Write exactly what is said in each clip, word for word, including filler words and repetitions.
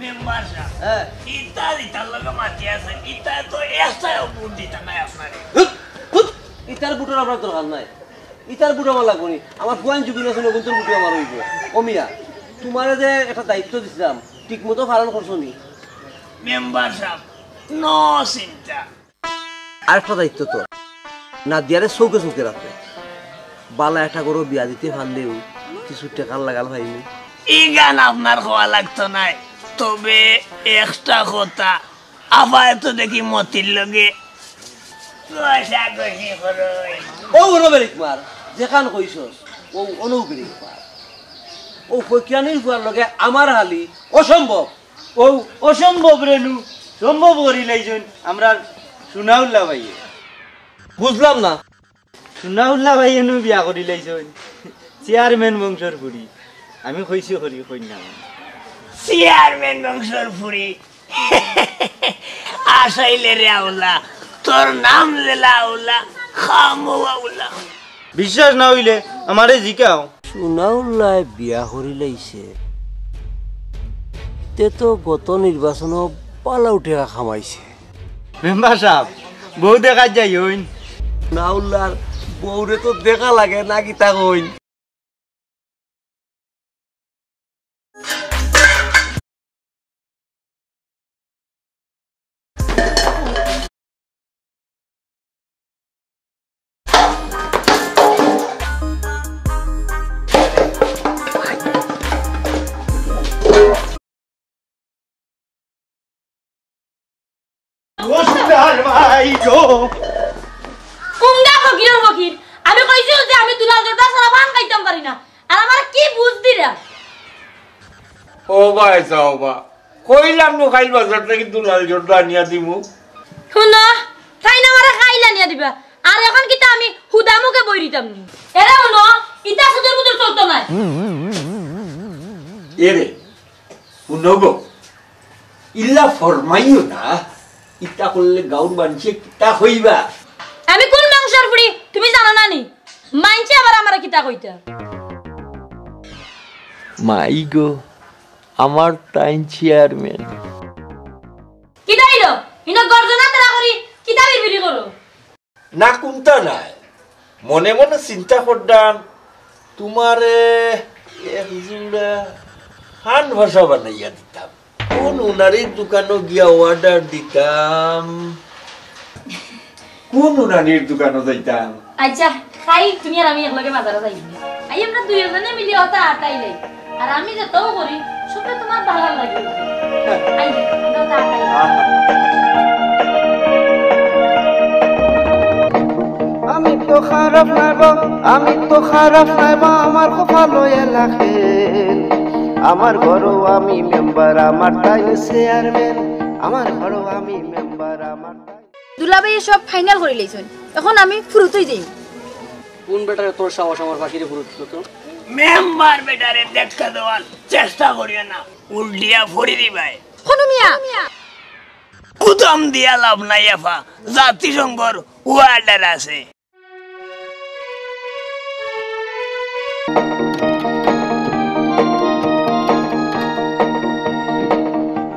Member sub, হ্যাঁ। ইতার, ইতার লগে মাতি আছে, ইতার তো একটাও ভোট দিতা নায় আপনারে। হুত, হুত, ইতার ভোটর আমার দরকার নাই। ইতার ভোট আমার লাগবো নি। আমার ফুয়াইন জুবিন আছে, অগুনতর ভোট আমার অইবো। ও মিয়া, তুমারে যে একটা দায়িত্ব দিছিলাম, ঠিক মতো পালন করছো নি? মেম্বার সাব, no চিন্তা। আরেকটা দায়িত্ব তো, নাদিয়ারে চউখে চউখে রাখো। বালা একটা ঘরো বিয়া দিতে পারলেউ কিছু টেকার লাগাল পাইমু। ইখান আপনার কওয়া লাগতো নায়, তবে একটা কথা, আফায় তো দেখি মতির লগে ঘষাঘষি করইন। অউ অনো বেরিক মার, যেখান কইছস, অউ অনো বেরিক মার। অউ ফকিরানির ফুয়ার লগে আমার হালি অসম্ভব। অউ অসম্ভব রেনু সম্ভব করিলাইছইন আমরার সুনাউল্লা ভাইয়ে। বুঝলাম না। সুনাউল্লা ভাইয়ে নু বিয়া করিলাইছইন চেয়ারম্যান বংশর ফুড়ি। আমি কইছি করি কইন্যা। চেয়ারম্যান বংশর ফুড়ি। আসাইলে রে আউলা, তোর নাম যেলা আউলা, খামো আউলা। বিশ্বাস না অইলে আমারে জিকাও। সুনাউল্লায় বিয়া করিলাইছে, তে তো গত নির্বাচনো বালাউ টেকা কামাইছে। মেম্বার সাব, বউ দেখাত যাইন। সুনাউল্লার বউরে তো দেখা লাগে না, কিতা কইন? উঙ্গা ফকিরর ফকির। আমি কইছি যে আমি দুলাল জর্দা ছাড়া পান খাইতাম পারি না। আর আমারে কি বুঝ দিরা? ও ভাই, যাও বা। কইলাম নু কাইল বাজার থাকি দুলাল জর্দা আনিয়া দিমু। হুনো, তাইন আমারে কাইল আনিয়া দিবা। আর অখন কিতা আমি হুদা মুখে বই রইতাম নি? এরে হুনো, ইতা সুদূর বুদূর চলতো নায়। এরে, হুনো গো, ইলা ফরমাইও না, ইতা করলে গাউর মানষে কিতা কইবা? আমি কুন বংশর ফুড়ি তুমি জানো না নি? মানষে আবার আমারে কিতা কইতা? মাই গো, আমার তাইন চেয়ারম্যান। কিতা অইলো? ইনো গর্জনা তারা করি কিতা বিড়বিড়ি করো? না, কুন্তা নায়। মনে মনে চিন্তা কররাম, তুমারে এক জুড়া কান ভাষা বানাইয়া দিতাম। কুন উনারির দোকানো গিয়া অর্ডার দিতাম? কুন উনারির দোকানো যাইতাম? আচ্ছা, খাই তুমি আর আমি একলগে বাজারো যাই। আই আমরা দুইওজনে মিলি অতা আটাইলাই। আর আমি যেতাউ করি, সবটা তুমার ভালা লাগে। আই, আমরা অতা আটাইলাই। আমি তো খারাপ নায় বা, আমি তো খারাপ নায় বা, আমার কপালো এলা খেল। আমার ঘরো আমি মেম্বার, আমার তাইন চেয়ারম্যান। আমার ঘরো আমি মেম্বার, আমার তাইন দুলাভাইয়ে সব ফাইনাল করিলাইছইন, অখন আমি ফুরুত অই যাইমু। কুন বেটারে তোর সাহস আমার ফাকিরে ফুরুত দিতো? মেম্বার বেটারে ধাক্কা দেওয়ার চেষ্টা করিও না, উল্টিয়া ফড়ি দিবায়। হুনো মিয়া, গুদাম দিয়া লাভ নাই আফা, জাতিসংঘর অর্ডার আছে।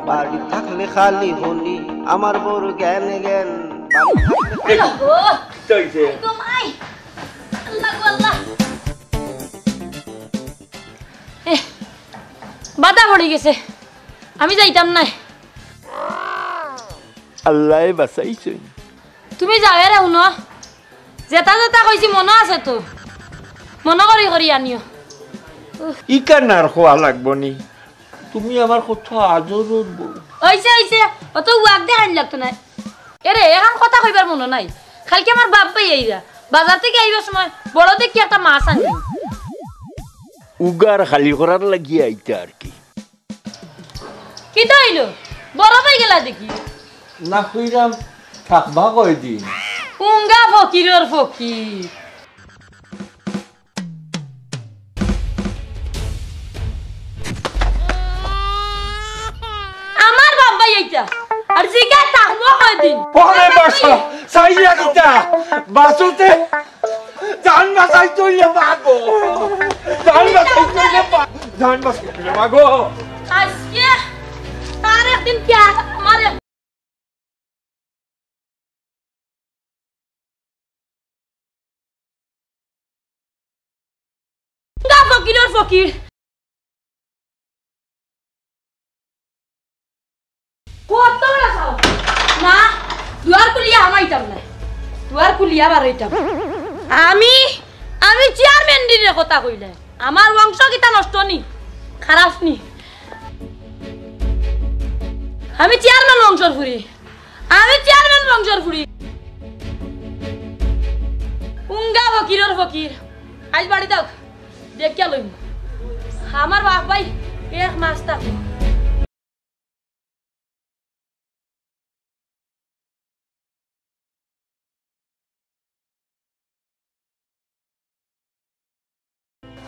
বাড়ি থাকলে খালি হুনি আমার বউর জ্ঞান জ্ঞান। বাড়ি থাকলে খালি ও, কিতা অইছে? ও মাই। আল্লাহ গো আল্লাহ। এহ, বাধা পড়ি গেছে, আমি যাইতাম নায়। আল্লায় বাঁচাইছইন। তুমি যাও, এরে হুনো, যেতা যেতা কইছি মনো আছে তো? মনো করি করি আনিও। উফ। ইখান আর কওয়া লাগবো নি, তুমি আমার কত আদরর বউ। অইছে, অইছে, অত ওয়াক দেখাইন লাগতো নায়। এরে, অখন কথা কইবার মনো নাই? কাইলকে আমার বাপ ভাই আইরা, বাজার থাকি আইবার সময় বড় দেখি একটা মাছ আনছি। উগার খালি করার লাগি আইতা আর কি। কিতা অইলো? বড় ভাই গেলা দেখি। না কইরাম, থাকবা কয়দিন? উঙ্গা ফকিরর ফকির। আমার বাপ ভাই এইটা। আর জিগা থাকবো কয়দিন? ওরে বাসা, চাইয়া কিতা? বাসুতে জান বাঁচাইতে অইলে পাগো। জান বাঁচাইতে অইলে পা-, জান বাঁচাইতে অইলে পাগো। আজকে ফকির। কত বড় সাহস! না, দুয়ার খুলিয়া হামাইতাম না। দুয়ার খুলিয়া বারইতাম। আমি, আমি চেয়ারম্যানরে কথা কইলে। আমার বংশ কিতা নষ্ট নি? খারাপ নি? আমি চেয়ারম্যান বংশর ফুরি। আমি চেয়ারম্যান বংশর ফুরি। উঙ্গা ফকিরর ফকির। আইজ বাড়ি যাও। দেখিয়া লইমু। আমার বাপ ভাই এক মাস থাকো।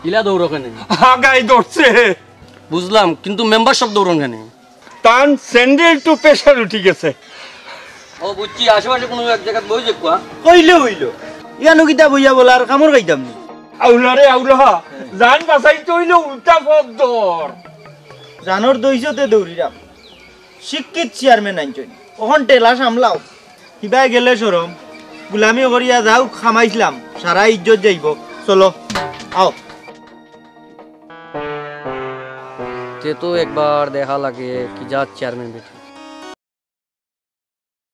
ইলা দৌড়ো কেনে? আগাই ধরছে। বুঝলাম, কিন্তু মেম্বার সাব দৌড়ন কেনে? তান স্যান্ডেল টু প্রেশার উঠি গেছে। ও বুঝছি, আশেপাশে কোনো এক জায়গাত বই দেখবা। কইলে অইলো। ইয়ানো কিতা বইয়া বলার, কামড় খাইতাম নি। আউলা রে আউলা, জান বাঁচাইতে অইলে উল্টা পথ ধর। জানোর দইছতে দৌড়িরাম। শিক্ষিত চেয়ারম্যান আনছইন। অখন ঠেলা সামলাও। হিবায় গেলে শরম। গুলামি করিয়া যাও, খামাইছলাম। সারা ইজ্জত যাইবো। চলো, আও। তে তো একবার দেখা লাগে কি জাত চেয়ারম্যান বেটি।